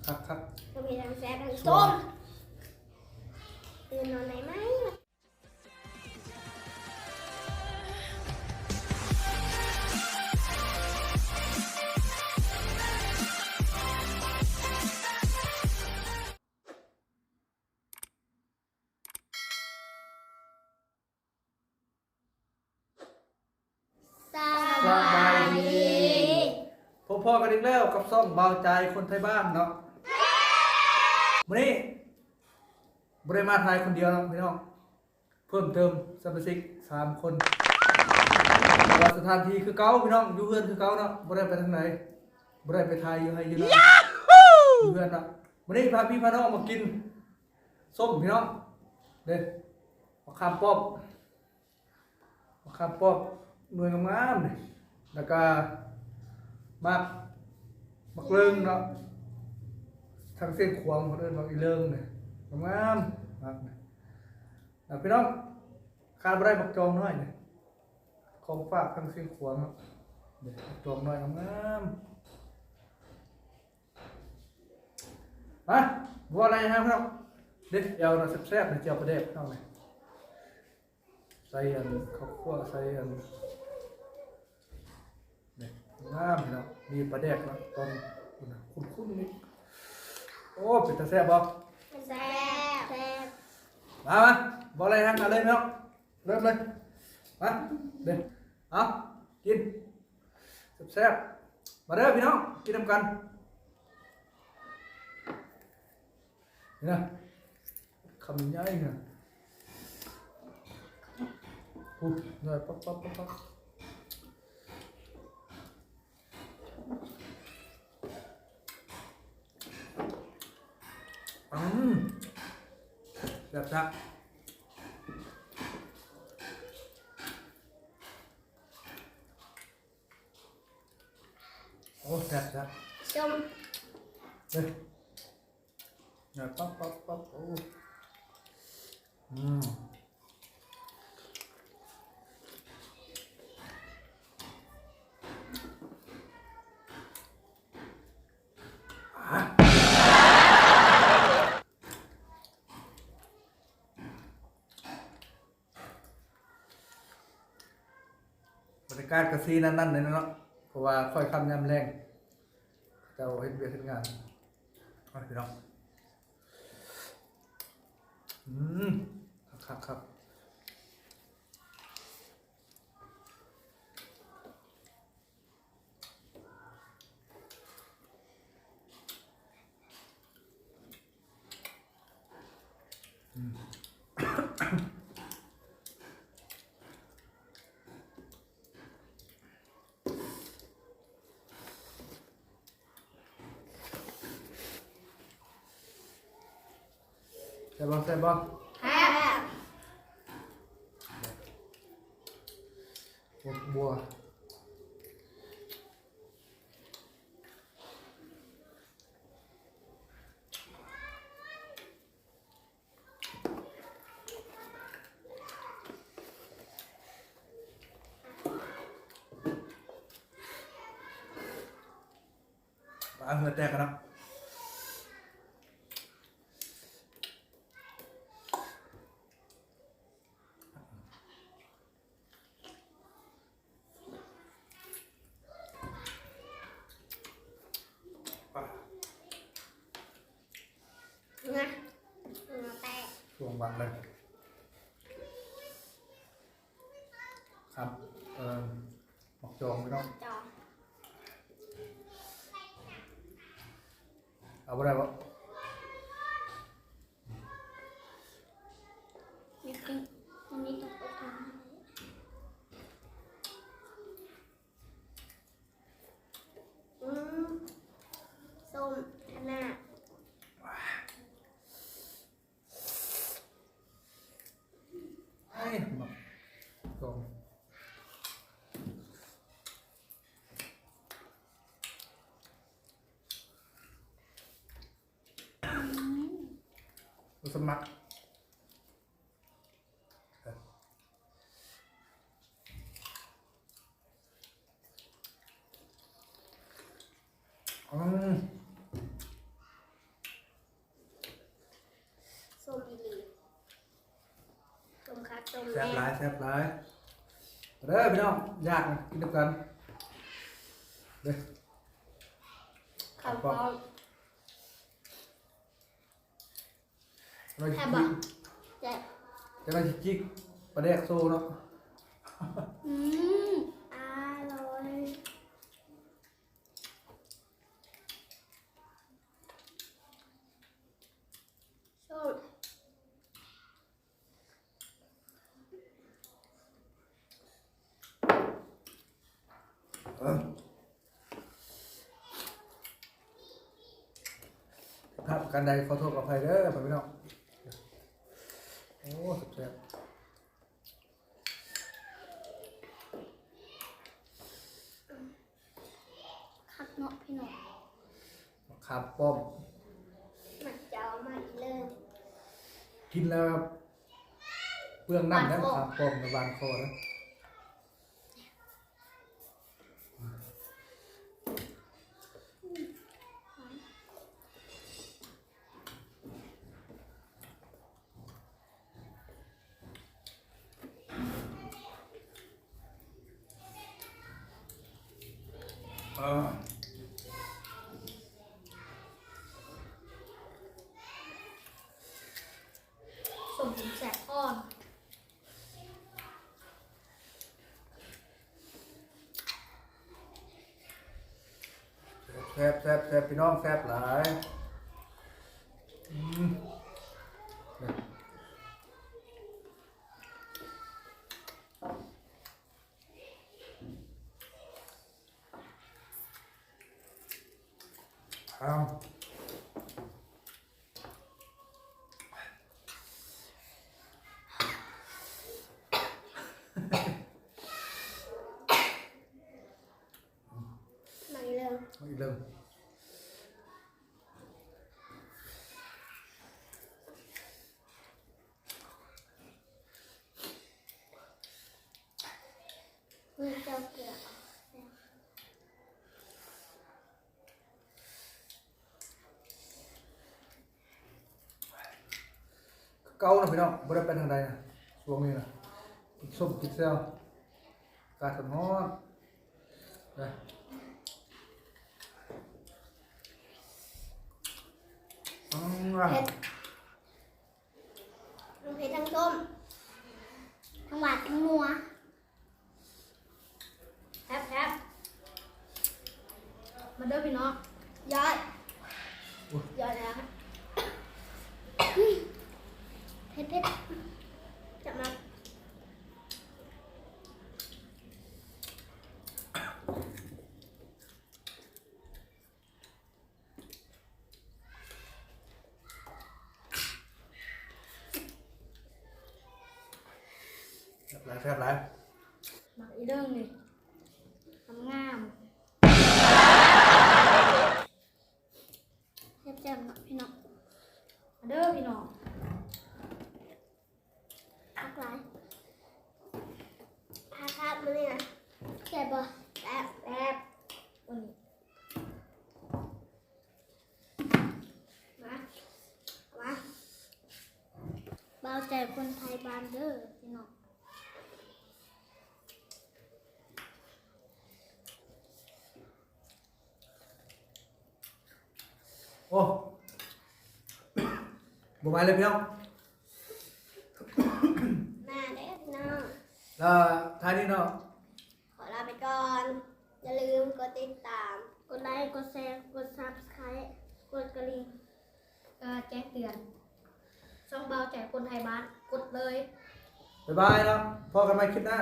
ຄັກໆ ກໍມີທັງແຊບທັງສົ້ມ. ຕື່ນນອນໄດ້ໄໝ? ສະບາຍດີ ພົບພໍ້ກັນອີກແລ້ວກັບຊ່ອງບ່າວຈາຍຄົນໄທບ້ານເນາະ. ມື້ນີ້ບໍ່ໄດ້ມາຖ່າຍຄົນດຽວເນາະພີ່ນ້ອງ ເພີ່ມເຕີມສະມາຊິກສາມຄົນ ແຕ່ວ່າສະຖານທີ່ຄືເກົ່າພີ່ນ້ອງ ຢູ່ເຮືອນຄືເກົ່າເນາະ ບໍ່ໄດ້ໄປທາງໃດ ບໍ່ໄດ້ໄປຖ່າຍຢູ່ໄຮ່ຢູ່ນາ ຢູ່ເຮືອນເນາະ. ມື້ນີ້ພາພີ່ພານ້ອງມາກິນ ສົ້ມພີ່ນ້ອງ ເດ້ ບັກຂາມປ້ອມ ບັກຂາມປ້ອມໜ່ວຍງາມໆ ນີ້ ແລ້ວກະໝາກ ໝາກເລິງເນາະ ທາງຊຽງຂວາງເພິ່ນເອີ້ນວ່າອີເລິງນີ້ ງາມໆ ໝາກນີ້. ແລ້ວພີ່ນ້ອງ ຂາດບໍ່ໄດ້ບັກຈອງນ້ອຍນີ້ ຂອງຝາກທາງຊຽງຂວາງເນາະ ນີ້ ບັກຈອງນ້ອຍງາມໆ. ມາ ບໍ່ໄດ້ຫຍັງພີ່ນ້ອງ ເດັດແຈ່ວນະ ແຊບໆ ນີ້ ແຈ່ວປາແດກພີ່ນ້ອງນີ້ ໃສ່ອັນເຂົ້າຂົ້ວ ໃສ່ອັນ ນີ້ ງາມພີ່ນ້ອງ ມີປາແດກເນາະ ຕອນ ຄຸ້ນໆ ນີ້ ໂອ້ ເປັນຕາແຊບບໍ່? ແຊບ ແຊບ. ມາ ມາ ບໍ່ໄດ້ຫຍັງ ເອົາເລີຍພີ່ນ້ອງ ເລີ່ມເລີຍ ມາ ເດີ ເອົາ ກິນ ແຊບໆ ມາເດີພີ່ນ້ອງ ກິນນຳກັນ ນີ້ນະ ຄຳໃຫຍ່ນະ ໂອ້ ໃຫຍ່ປັກໆ ອືມ ແຊບໆ. ໂອ້ ແຊບໆ ສົ້ມ ເອີ ປັບໆໆ ໂອ້ ອືມ ບັນຍາກາດກະຊິນັ້ນໆ ເນາະ ເພາະວ່າຄ່ອຍຄ່ຳຍາມແລງ ເຂົາເຈົ້າເຮັດວຽກເຮັດງານ ເອົາ ພີ່ນ້ອງ ອືມ ຄັກໆໆ. ແຊບບໍ່ ແຊບບໍ່? ແຊບ ໝາກບົວ ປາເຫື່ອແຕກກັນເນາະ. ເຫື່ອ ເຫື່ອແຕກ ຊ່ວງວັນເລີຍ ຄັບ ເອີ ໝາກຈອງພີ່ນ້ອງ ໝາກຈອງ ເອົາບໍ່ໄດ້ບໍ່? ນີ້ຄື ອັນນີ້ຕ້ອງເອົາທາງໃຫ້ ອືມ ສົ້ມຂະໜາດ. ເອີຍ ໝາກຈອງ ບໍ່ສະໝັກ. ອືມ ແຊບຫຼາຍ ແຊບຫຼາຍ ເດີພີ່ນ້ອງ ຢາກນະ ກິນນຳກັນເດີ. ເຂົ້າເຂົ້າ ແຊບບໍ່? ແຊບ. ຈະໄດ້ຊິຈິກປາແດກໂຊເນາະ. ອືມ ອະລ່ອຍ. ເອີ ຜິດພາດປະການໃດ ຂໍໂທດຂໍອະໄພເດີພໍ່ແມ່ພີ່ນ້ອງ. ໂອ້ ແຊບໆ. ຄັກເນາະພີ່ນ້ອງ. ມະຂາມປ້ອມ ມັນຈະເອົາມາອີກເລີຍ. ກິນແລ້ວເປືອງນ້ຳເດ້ ຫວານຄໍ ມະຂາມປ້ອມນະ ຫວານຄໍເດ້. ເອີ ສົ້ມແຊບອ່ອນ. ແຊບ ແຊບ ແຊບ ພີ່ນ້ອງ ແຊບຫຼາຍ. ອືມ ອ້າວ. ມາອີກເລື່ອງ ມາອີກເລື່ອງ. ເອີ ເຈົ້າເກືອ ເກົ່ານະພີ່ນ້ອງ ບໍ່ໄດ້ໄປທາງໃດນະ ຊ່ວງນີ້ນະ ກິນສົ້ມກິນແຈ່ວ ອາກາດຮ້ອນນະ. ອືມ ເຜັດ ທັງເຜັດທັງສົ້ມ ທັງຫວານທັງນົວ. ແຊບໆ ມາເດີພີ່ນ້ອງ. ຍ້ອຍ ໂອ້ຍ ຍ້ອຍແລ້ວ. ເຜັດໆ ຈະມາ. ແຊບຫຼາຍ ແຊບຫຼາຍ. ໝາກອີເລິ້ງນີ້ ງາມໆ ແຊບໆ ເນາະພີ່ນ້ອງ. ມາເດີພີ່ນ້ອງ. ຄັກຫຼາຍ ຄັກໆ ມື້ນີ້ນະ. ແຊບບໍ່? ແຊບ ແຊບ. ອັນນີ້ ມາ ມາ ບ່າວໃຈຄົນໄທບ້ານເດີພີ່ນ້ອງ. ໂອ້ ບໍ່ໄຫວເລີຍພີ່ນ້ອງ. ມາເດີພີ່ນ້ອງ ແລ້ວທ້າຍນີ້ເນາະ ຂໍລາໄປກ່ອນ. ຢ່າລືມກົດຕິດຕາມ ກົດໄລ ກົດແຊ ກົດ Subscribe ກົດກະດິ່ງ ແຈ້ງເຕືອນ ຊ່ອງບ່າວໃຈຄົນໄທບ້ານ ກົດເລີຍ. ບາຍບາຍເນາະ ພໍ້ກັນໃໝ່ຄລິບໜ້າ.